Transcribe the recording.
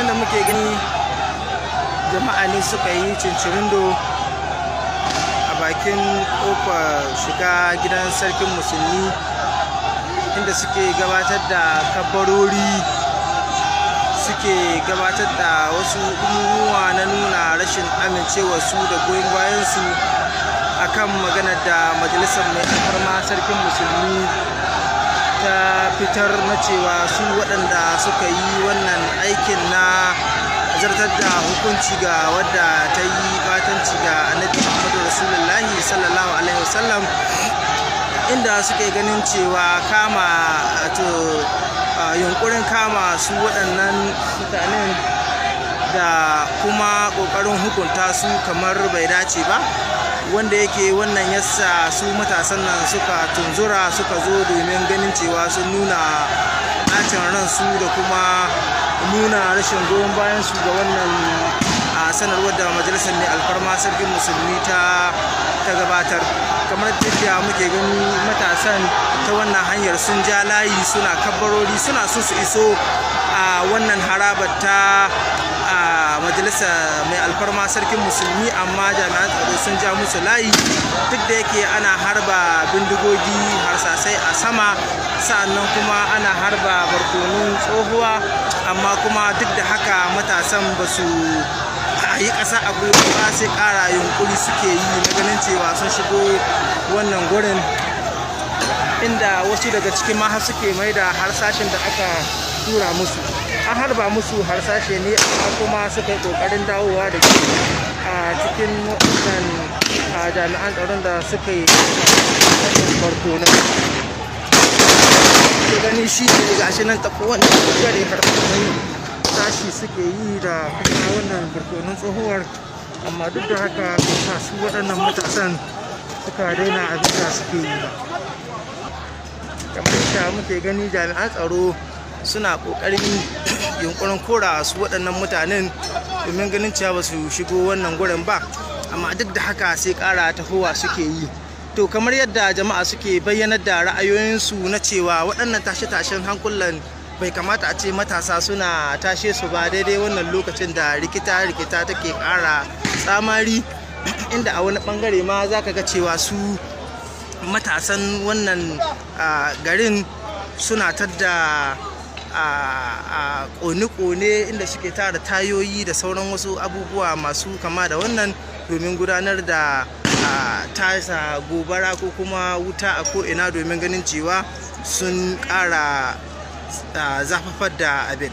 Yadda muke gani, jama'a ne suka yi cincirindo a bakin kofar shiga gidan Sarkin Musulmi, inda suke gabatar da kabbarori, suke gabatar da wasu abubuwa na nuna rashin amincewarsu da goyon bayansu akan maganar da majalisar mai alfarma Sarkin Musulmi ta fitar, na cewa su waɗanda suka yi wannan aikin na zartar da hukunci ga wadda ta yi batanci ga Annabi Muhammadu Rasulullahi sallallahu alaihi wasallam, inda suke ganin cewa kama to yunkurin kama su waɗannan mutanen da kuma ƙoƙarin hukunta su kamar bai dace ba, wanda yake wannan yasa su matasan nan suka tunzura, suka zo domin ganin cewa sun nuna ɓacin ransu da kuma nuna rashin goyon bayan su ga wannan a sanarwar da majalisar mai alfarma Sarkin Musulmi ta gabatar. Kamar yadda muke gani, matasan ta wannan hanyar sun ja layi, suna kabbarori, suna so su iso a wannan harabar ta a majalisa mai alfarma Sarkin Musulmi, amma jami'an tsaro sun ja musu layi, duk da yake ana harba bindigogi, harsasai a sama, sa'annan kuma ana harba barkonun tsohuwa. Amma kuma duk da haka matasan ba su yi ƙasa a gwiwa ba, sai ƙara yunkuri suke yi na ganin cewa sun shigo wannan gurin, inda wasu daga cikin ma har suke mai da harsashin da aka tura musu. An harba musu harsashe ne, amma kuma suka yi ƙoƙarin dawowa da shi a cikin wannan jami'an tsaron da suka yi barkonon ke gani. Shi ne gashi nan ta kowane ɓangare harsashen tashi suke yi da kuma wannan barkonon tsohuwar, amma duk da haka bai sa su waɗannan matasan suka daina abin da suke yi ba. Kamar yadda muke gani, jami'an tsaro suna ƙoƙarin yunkurin kora su waɗannan mutanen domin ganin cewa ba su shigo wannan gurin ba, amma duk da haka sai ƙara tahowa suke yi. To, kamar yadda jama'a suke bayyanar da ra'ayoyinsu na cewa waɗannan tashe-tashen hankulan bai kamata a ce matasa suna tashe su ba daidai wannan lokacin da rikita-rikita take ƙara tsamari, inda a wani ɓangare ma za ka ga cewa su matasan wannan garin suna tadda a kone-kone, inda suke tara tayoyi da sauran wasu abubuwa masu kama da wannan domin gudanar da tasa gobara ko kuma wuta a ko'ina, domin ganin cewa sun ƙara zafafar da abin.